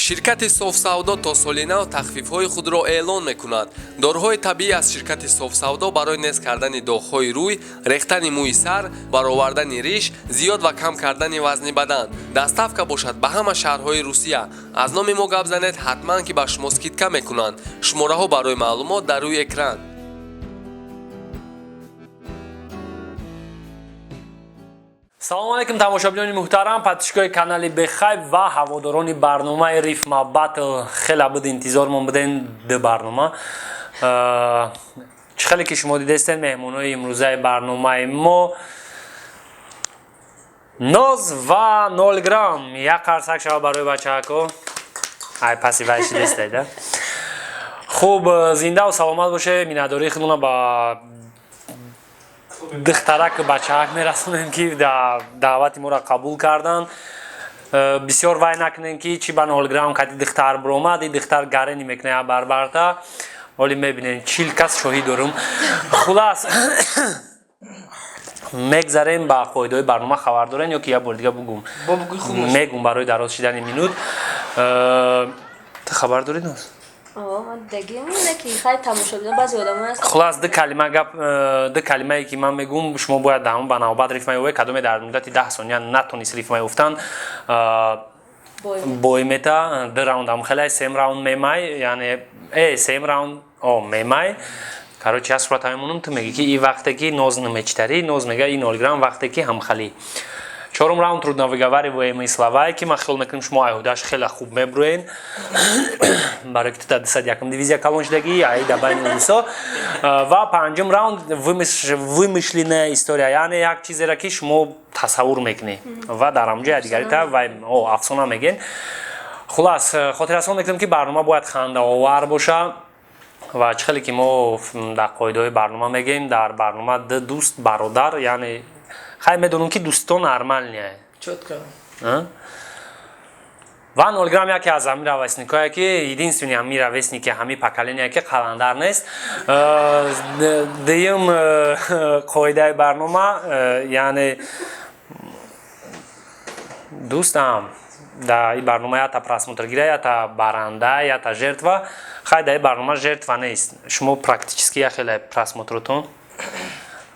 Ширкати Софсавдо то соли нав тахфифҳои худро эълон мекунад. Доруҳои табиӣ аз ширкати Софсавдо барои нест кардани доғҳои рӯй, рехтани мӯи сар, баровардани риш, зиёд ва кам кардани вазни бадан. Доставка бошад ба ҳама шаҳрҳои Русия. Аз номи мо гап занед, ҳатман ки ба шумо скидка мекунанд. Шумораҳо барои маълумот дар рӯи экран. Салому алейкум, тамошобинони муҳтарам, подписчикои канали Бехайб ва ҳаводорони барномаи Рифма Батл. Хеле буд интизормон буден ду барнома. Чӣ хеле ки шумо дидестед, меҳмонои имрӯзаи барномаи мо Ноз ва Нол Грамм. Як қарсак шава барои бачаҳако. Ай паси вай шидестед. Хуб, зиндаву саломат боше. Миннатдории худмона ба духтарак бачаҳак мерасонем, ки даъвати моро қабул карданд. Бисёр вай накунем, ки чӣ ба Нолграм кати духтар биромад, и духтар гарени мекунад барбарта. Ҳоли мебинем, 40 кас шоҳид дорум. Хулас, мегзарем ба қоидаҳои барнома. Хабар дорем ё ки як бори дига бугум? Мегум барои дароз шидани минут. Ту хабар дорӣ, Ноз? Хулас, ду калима гап, ду калимае ки ман мегӯм, шумо бояд даҳон ба навбат рифма ёвед. Кадоме дар муддати 10 сония натонист рифма ёфтан, бой мета. Ду раундам хеле, сем раунд мемай, яъне сем раунд о мемай. Короче, аз сурат мемонам, ту мегӣ, ки и вақте ки Ноз намечитарӣ, Ноз мега и Нолграм вақте ки ҳамхалӣ. Чорум раунд трудновыговариваемые слова, ки ман хиёл мекунам, шумо айҳудаш хеле хуб мебурӯен, барои ки ту дар 201-ум дивизия калон шудагӣ, ай дар байни русо. Ва панҷум раунд вымышленная история, яъне як чизеро, ки шумо тасаввур мекунед ва дар ҳамҷоя дигарита вай афсона мегӯен. Хулас, хотиррасон мекунам, ки барнома бояд хандаовар боша. Ва чӣ хеле ки мо дар қоидаҳои барнома мегӯем, дар барнома ду дӯст, бародар, яъне хай медонам, ки дӯстон нормальные. Чётко. Ва Нолграм яке аз ҳамин ровесникое, ки единственный ҳамин ровесники ҳамин поколение, ки қаландар нест. Дуюм қоидаи барнома, яъне дӯстам дар ин барнома ята просмотр гира, ята баранда, ята жертва. Хай, дар ин барнома жертва нест, шумо практически як хеле просмотротон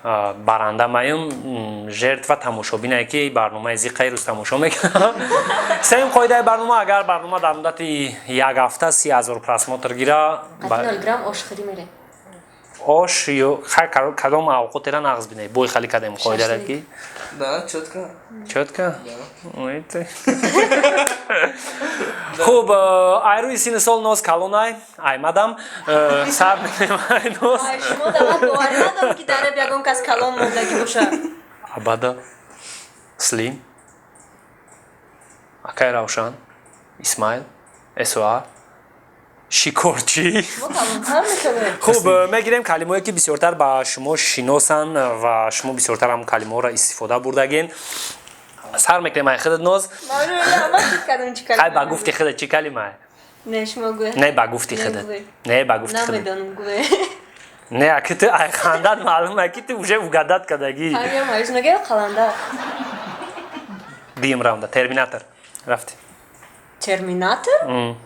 баранда маем, жертва тамошобинае, ки барномаи зиқаи рӯз тамошо мекунад. Сеюм қоидаи барнома: агар барнома дар муддати як ҳафта 30 000 просмотр гира, ош ё кадом авқотера нағз бинед, бой хали кардем қоидара ки. Да, чётко. Чётко. Хуб, ай рӯи синну сол Ноз калонай, аймадам сар мекунем, ай Ноз. Шумо дават боварӣ надорам, ки дар ягон кас калон мондагӣ бошад. Абада, Слим, акай Равшан, Исмаил, Эсоа, шикорчӣ. Хуб, мегирем калимое, ки бисёртар ба шумо шиносанд ва шумо бисёртар ҳам калимаҳоро истифода бурдагин. Сар мекунем ай худат, Ноз. Хай, ба гуфти худат, чӣ калимае? Не, шумо гӯе. Не, ба гуфти худат. Не, ба гуфти худат. Намедонам, гӯе. Не, аки ту ай хандат маълум, ки ту уже угадать кардагӣ. Қаландар. Дуюм раунда терминатор рафтем. Терминатор.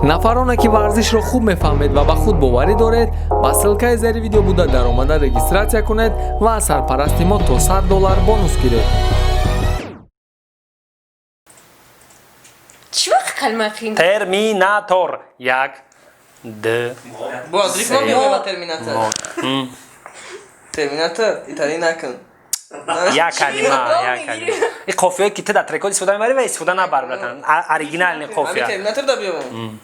Нафароне, ки варзишро хуб мефаҳмед ва ба худ боварӣ доред, ба ссылкаи зери видео буда даромада регистрация кунед ва аз сарпарасти мо то 100 доллар бонус гиред. Чӣ вақт калимаи қиин? Терминатор. Як, ду, Боз рифма биёва, терминатор. Терминатор, италӣ накун. Як калима, як калима. И қофияе, ки ту дар трекот истифода мебарӣ ва истифода набар, братан, оригинальный қофия. Терминатор да биёвам.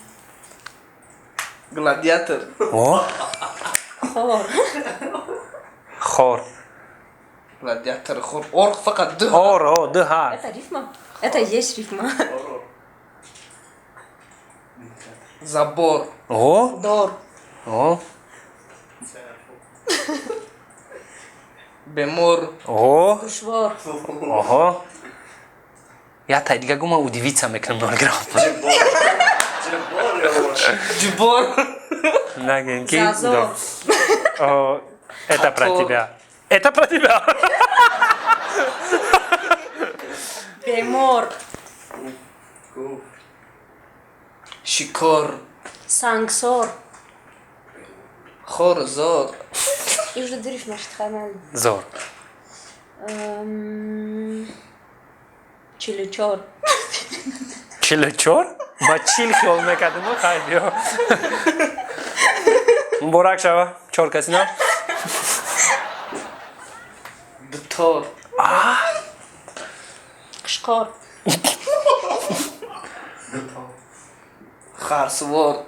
Гладиатор. Хор. Хор. Гладиатор, хор, ор, фақат ду. Ор, о, ду ҳарф. Это рифма, это есть рифма. Забор. О. Дор. О. Бемор. О. Душвор. Оҳо, як тай дига гума, удивиться мекунам, Нолграм. Ҷубор. Нагем ки. Зазор. Это про тебя, это про тебя. Бемор. Шикор. Сангсор. Хор, зор. И уже дуриш машит хамал. Зор. 44. 44? Ма 40 хиёл мекардем, хайр биё. Муборак шава, чор каси на? Дутор. Қишқор. Харсувор.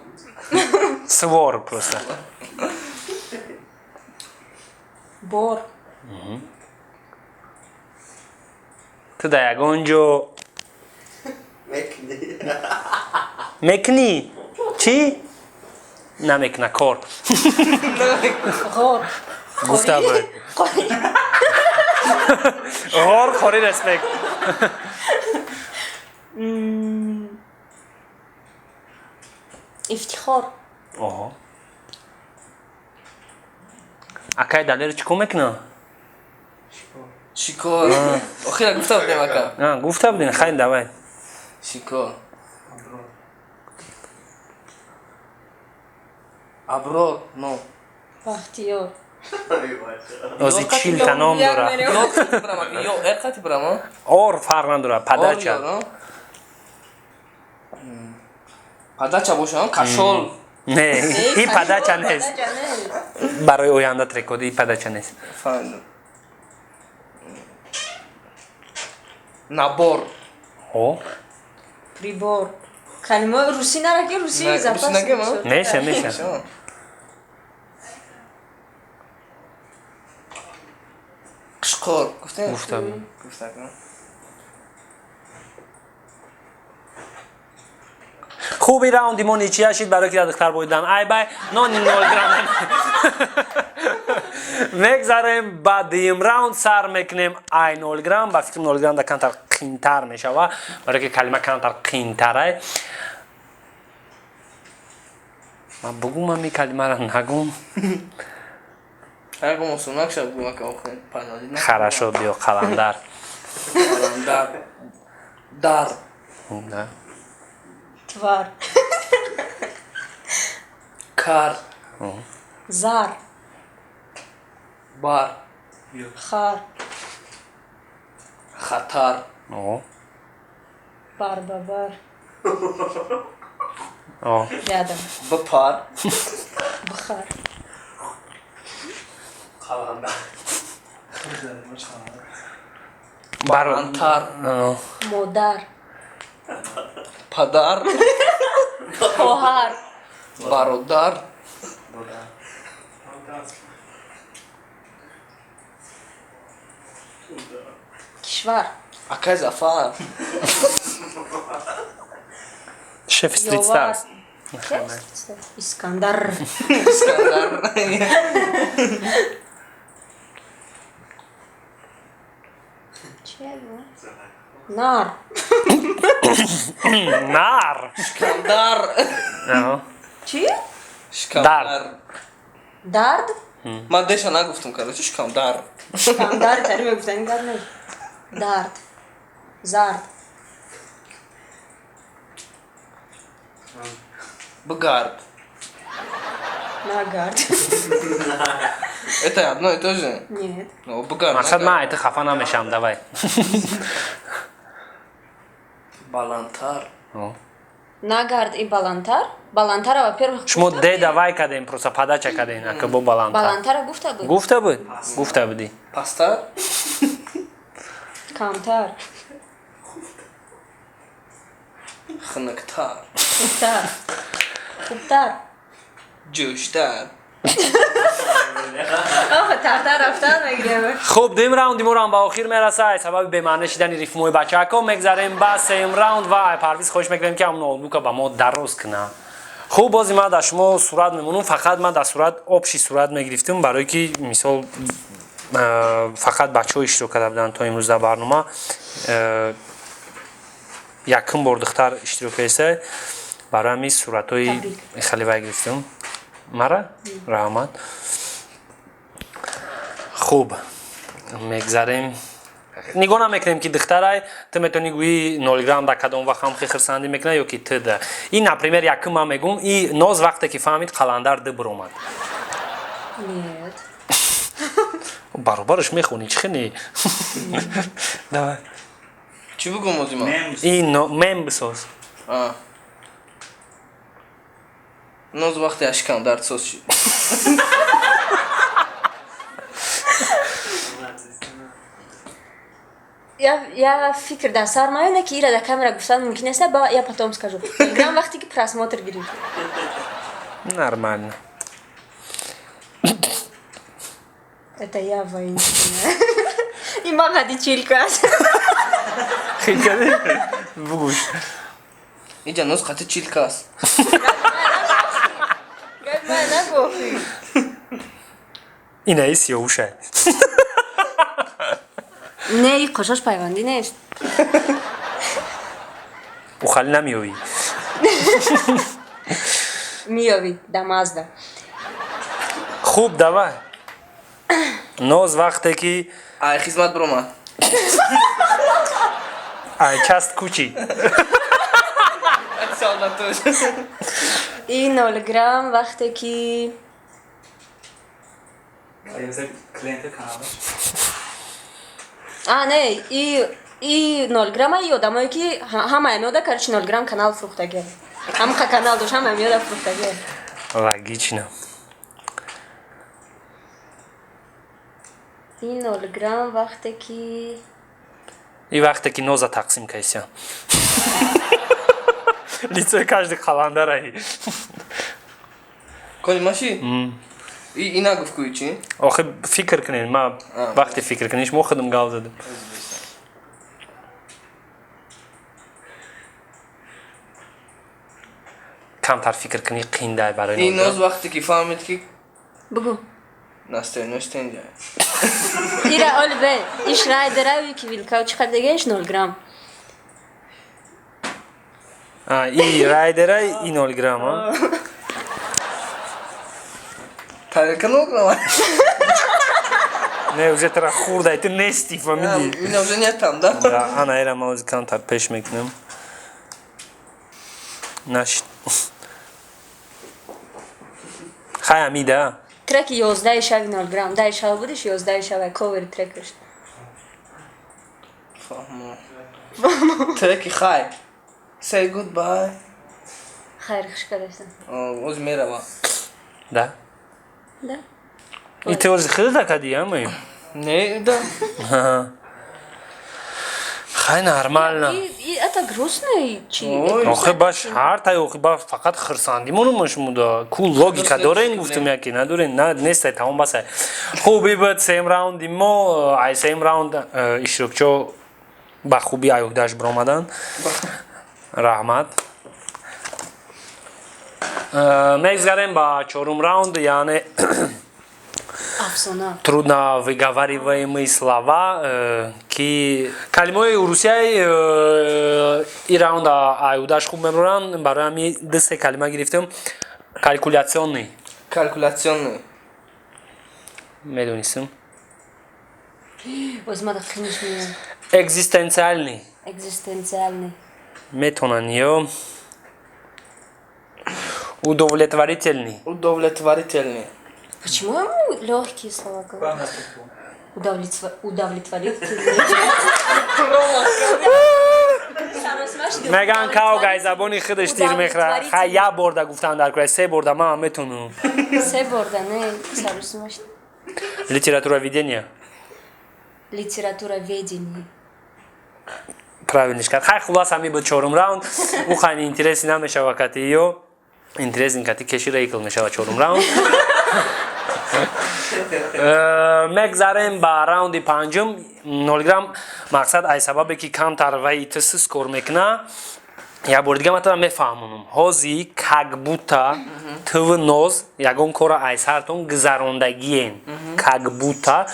Сувор просто. Бор. Ту дар ягон ҷо мекунӣ? Чӣ? Намекуна кор. Ғор. Гуфта буд. Қори. Ғор, қори, респект. Ифтихор. Оҳо. Акай Далер чӣ кор мекуна? Шикор. Охира гуфта будем, ака. А, гуфта будем, хайр, давай. Шикор. Аброр, но. Бахтиёр. Ози 40 та ном дора. Ё қати брам, ака, ё эр қати брам, а? Ор фарқ надора, падача. Ор, ё, Падача боша, кашол. Не, и падача нест. Падача нест. Барои оянда трекоди и падача нест. Фаҳмидам. Набор. О, Прибор. Калимаи русӣ нараки, русӣ Не, запас. русӣ нагем, а? Меша, меша. Всё. Қишқор. Гуфтем? Гуфта будем. Гуфта, ака. Хуб, ин раунди мо ничия шид, барои ки дар духтар боидан ай бай нони нол грамм. Мегзарем ба дуюм раунд, сар мекунем ай нол грамм. Ба фикр, нол грамм да камтар қиинтар мешава, барои ки калима камтар қиинтарай. Ман бугум ами калимаро, нагум? Ҳар гум осонак шав, гум, ака, охир. Паноди на. Хорошо, биё, қаландар. Қаландар. Дар. Да. Твар. Кар. Зар. Бар. Хар. Хатар. О, Бар ба бар. о. Рядом. Бипар. Бихар. Бар. Антар. О. Модар. Падар. Хоҳар. Бародар. Кишвар. Акай Зафар. Шеф Стрит Ёвар. Старс. Искандар. Искандар. Чего? Нар. Нар. Шикамдар. О. Чӣ? Шикамдар. Дард? Ман деша нагуфтам, короче, шикамдар. Шикамдар тари мегуфтани дард не. Дард. Зард. Бигард. Нагард. Это одно и то же. Нет. Ну, бигард. Мақсад, ман айти хафа намешавам, давай. Баландтар. О. Нагард и баландтар. Баландтара, во-первых, Шумо гуфта де буд? давай кардем, просто падача кардем, ака бо баландтар. Баландтара гуфта буд. Гуфта буд, гуфта будӣ. Пасттар. Камтар. Хунуктар. Хубтар. Хубтар. Ҷӯштар. Охо, тартар рафтан мегирем. Хуб, дуюм раунди моро ба охир мерасад. Сабаби бемаъне шидани рифмои бачаҳако мегзарем ба сеюм раунд ва ай Парвиз хоҳиш мекунем, ки ҳам ноутбука ба мо дароз кунад. Хуб, бози ман дар шумо сурат мемонам, фақат ман дар сурат общий сурат мегирифтам, барое ки мисол фақат бачаҳо иштирок карда буданд то имрӯз дар барнома. Якум бор духтар иштирок кардааст, барои ҳамин суратҳои Табрик. хеле вай гирифтам. Мара раҳмат. Хуб, мегзарем. Нигоҳ намекунем, ки духтарай, ту метавонӣ гӯӣ 0 грамм да кадом вақт ҳам хе хирсандӣ мекунад ё ки ту да. И, например, якум ман мегӯм, и Ноз вақте ки фаҳмид, Қаландар ды биромад. Нет. Баробараш мехонӣ, чӣ хеле? Давай. Чӣ бугум ози ман? И мем бисоз. А. Ноз вақте ашкам дард соз шид. Я фикр дар сар мая, ки ира дар камера гуфтан мумкин нест, ба я потом скажу. Грам вақте ки просмотр гирифт. Нормально. Это я воинственная. И мага чилка. Хел бугӯш. Иҷа ноз қати чилка аст. Нагуфти. Инаи сиёвуша. Не, и қошош пайвандӣ нест. Ухали намеёвӣ. Миёвӣ, дамазда. Хуб, давай. Ноз вақте ки Ай хизмат биромад. Ай част кучи. Солдатош. И 0 грамм вақте ки Клиенти канала. А, не, и 0 грамма и одамое ки ҳамаи меода, короче, 0 грамм канал фурӯхтагӣ. Ҳамақа канал дошт, ҳамаи меода фурӯхтагӣ. Логично. И 0 грамм вақте ки И вақте ки ноза тақсим кайся. Лицои каждый қаландараи. Коли маши? И ина гуфт куи чӣ? Охи, фикр кунед, ма А. вақте фикр кунед, шумо худам гап задам. Камтар фикр кунӣ, қиндай барои И ноз 0 грамм. вақте ки фаҳмид, ки Бугу. настроениаш тенҷа. Ира оли бе, иш райдерави ки вилкау чӣ қадр дегаиш 0 грамм. А, и райдерай, и 0 грамм, а? Тарелка 0 грамм. Не, уже тара хурдай, ту нести, фаҳмидӣ? Ина уже нетам, да? Да, ана эра ма ози камтар пеш мекунем. Нашид. Хай, амида. Треки 11-и шави 0 грамм. 10-и шав будиш, 11-и шава ковери трекаш. Фаҳмо. Треки хай. Say goodbye. Хайр, хуш кардастам. Ози мерава. Да? Да. И ту ози худата кадӣ, ами? Не, да. Хай, нормально. И это грустно чи? Ой. Охи, ба шартай, охи, ба фақат хирсандӣ монум шумуда. Ку логика дорен, гуфтум, яки надорен, на нестай, тамом, басай. Хуб, ибад сеюм раунди мо, ай сеюм раунд иштирокчиҳо ба хубӣ аюҳдаш биромаданд. Раҳмат. Мегзарем ба чорум раунд, яъне Афсона. Трудно выговариваемые слова, ки калимаҳои русияи и раунда аюдаш хуб мебаранд, барои ҳами ду се калима гирифтем. Калькуляционный. Калькуляционный. Медонистем. Боз мада қиниш меояд. Экзистенциальный. Экзистенциальный. Метонан ё. Удовлетворительный. Удовлетворительный. Почему ему легкие слова говорят? Удовлетворительный. Меган каугай забони худаш тир мехӯрад. Хай, як борда гуфтан дар кӯра, се борда ман метонам. Се борда, не, саросимаш. Литературоведение. Литературоведение. Правильниш кард. Хай, хулас, ҳами буд чорум раунд. Ӯ хайни интереси намешава кати ё интереси кати кеши рейкл мешава чорум раунд. Мегзарем ба раунди панҷум. 0 грамм, мақсад ай сабабе ки камтар вай тсс кор мекуна, як бори дига матара мефаҳмонам. Ҳози как будто тв ноз ягон кора ай сартон гузарондагиен, как будто,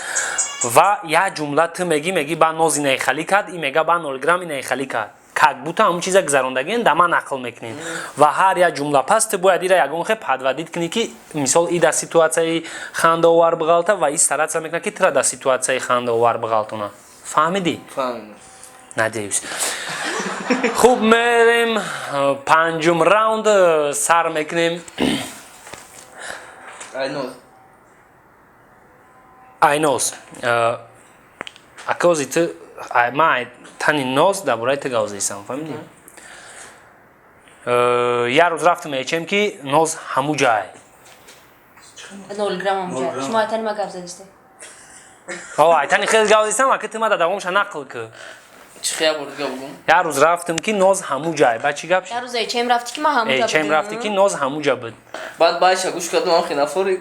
ва як ҷумла ту мегӣ ба ноз инаи халӣ кард, и мега ба 0 грамм инаи халӣ кард, как будто ҳамун чиза гузарондагиен, да ман нақл мекунем ва ҳар як ҷумла пас ту бояд ира ягон хе подводить кунӣ, ки мисол и дар ситуатсияи хандаовар биғалта ва и стараться мекунад, ки тура дар ситуатсияи хандаовар биғалтона. Фаҳмидӣ? Фаҳмидам. Надеюсь. Хуб, мерем панҷум раунд сар мекунем. Айноз. Айноз. Акози ту ман тани ноз дар бораи ту гап зесам, фаҳмидӣ? Як рӯз рафтам мечем ки ноз ҳаму ҷай. 0 грамм ҳамуҷа. Шумо айтани ма гап задисте. О, айтани хеле гап задистам, ака ту ма да давомша нақл ку. Чӣ хел бор дига бугум? Як рӯз рафтам ки ноз ҳаму ҷай. Ба чӣ гап шуд? Як рӯз чем рафтӣ ки ма ҳамуҷа Чем рафтӣ ки ноз ҳамуҷа буд. Баъд байша гӯш кардам, охи нафори.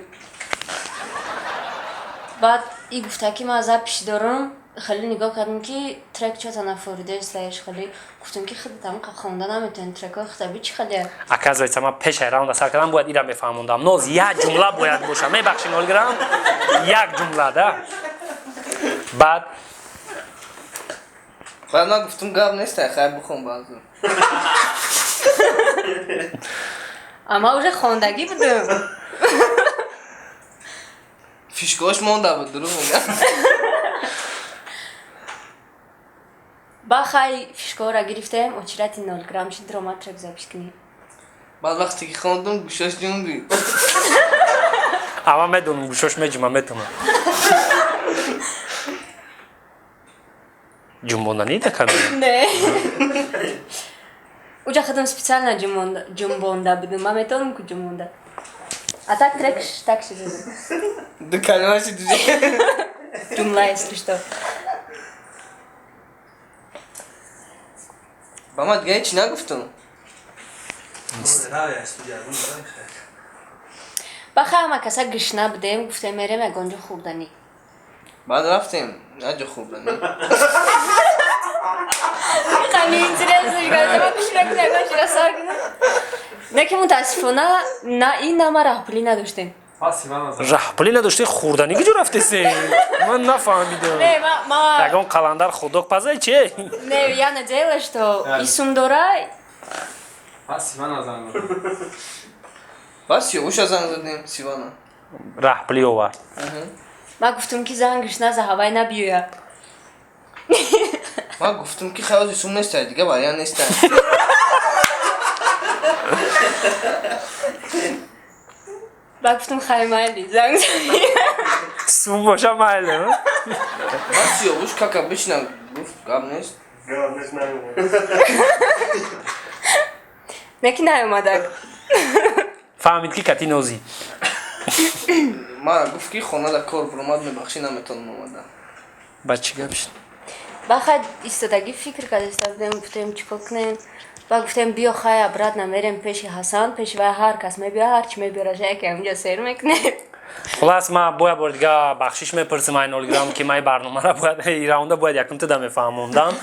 Баъд и гуфта ки ман запись дорам, хеле нигоҳ кардам ки трек чота нафоридаистаеш, хеле гуфтам ки худат ҳамқа хонда наметавонӣ трекҳои худат би чӣ хеле. Оказывается, ман пешаи раунда сар кардам, бояд ира мефаҳмондам. Ноз як ҷумла бояд боша. Мебахши, 0 грамм, як ҷумла да. Баъд Баъд ман гуфтам гап нест, хай бихон баъзо. Ама уже хондагӣ будам. Фишкош монда буд, дурӯғ мегӯям. Ба хай фишкоро гирифтем, очирати 0 грамм шид, рома трек запись кунӣ. Баъд вақте ки хондум, гӯшош ҷунбид. Ама медонам, гӯшош меҷума, метонам. Ҷунбонданӣ да камера? Не. Уҷа худам специально ҷунбонда будам. Ман метавонам ку ҷунбонда. А так трек так шид. Ду калима шид уже. Ҷумла, если что. Ба ман дига ҳеч нагуфтум. Ба хай ҳама каса гишна будем, гуфтем мерем ягон ҷо хӯрданӣ. Баъд рафтем, як ҷо хӯрданӣ. Хеле интересно, ма гишна будем, ягон чиро сар кунем. Не ки мутаассифона на ин на ма раҳпулӣ надоштем. Раҳпулӣ надоште, хӯрданӣ куҷо рафтесе? Ман нафаҳмидам. Не, ма Ягон қаландар худок пазай че? Не, я надеялась, что и сум дора. Баъд Сиёвуша занг задем, Сивана. Раҳпулӣ овард. Ма гуфтам ки зангаш наза, ҳавай набиёя. Ман гуфтам ки хай сум нестай, дига вариант нестай. Ба гуфтам хай майли, занг зади. Сум боша майли. Баъд Сиёвуш как обычно гуфт гап нест. Не ки наомадак. Фаҳмид ки кати нозӣ. Ман гуфт ки хона да кор буромад, мебахшӣ, наметавонам омада. Ба чӣ гап шуд? Ба хай истодагӣ фикр карда истода будем, гуфтем чӣ кор кунем. Ба гуфтем биё хай обратно мерем пеши Ҳасан, пеши вай ҳар кас мебиёя, ҳар чӣ мебиёра, яке ҳаминҷа сер мекунем. Хулас, ман бояд бори дига бахшиш мепурсам ай 0 грамм ки ман барномаро бояд и раунда бояд якум туда мефаҳмондам.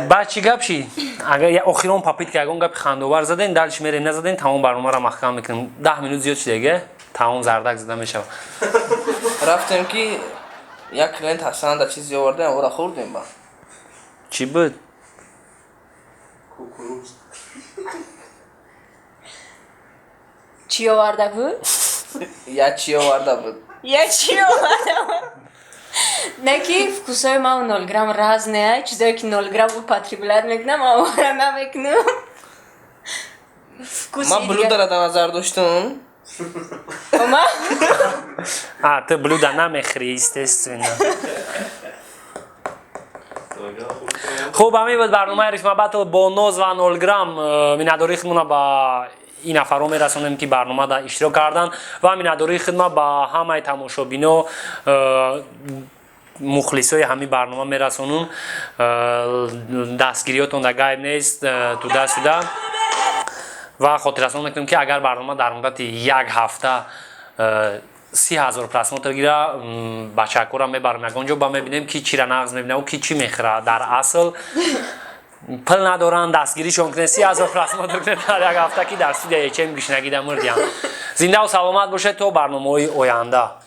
Баъд чӣ гап шид? Агар я охирон попытка ягон гапи хандовар заден, дальше мерем, назаден, тамом барномаро маҳкам мекунем. 10 минут зиёд шидеге, тамом зардак зада мешавад. Рафтем ки як клиент Ҳасан да чизе овардаем, ора хӯрдем ба. Чӣ буд? Чӣ оварда буд? Я чӣ оварда буд? Я чӣ оварда буд? Не ки вкусҳои ман 0 грамм разные, чизое ки 0 грамм употреблять мекунам, ман овара намекунам. Вкуси Ман блюдара дар назар доштам. Ма? А, ты блюда намехӯри, естественно. Хуб, ҳамин буд барномаи Рифма Батл бо ноз ва 0 грамм. Миннатдории худмона ба ин нафарҳо мерасонем ки барномада иштирок карданд ва миннатдории хидмат ба ҳамаи тамошобино, мухлисои ҳамин барнома мерасонум. Дастгириётон да гайб нест, туда сюда. Ва хотиррасон мекунем ки агар барнома дар муддати як ҳафта 30 ҳазор просмотр гира, бачакҳоро мебарам ягон ҷо, ба мебинем ки чира нағз мебинам, ки чӣ мехӯра. Дар асл пул надоранд, дастгиришон кунед, 30 ҳазор просмотр кунед дар як ҳафта, ки дар студия ечем гишнагида мурдиям. Зиндаву саломат бошед то барномаҳои оянда.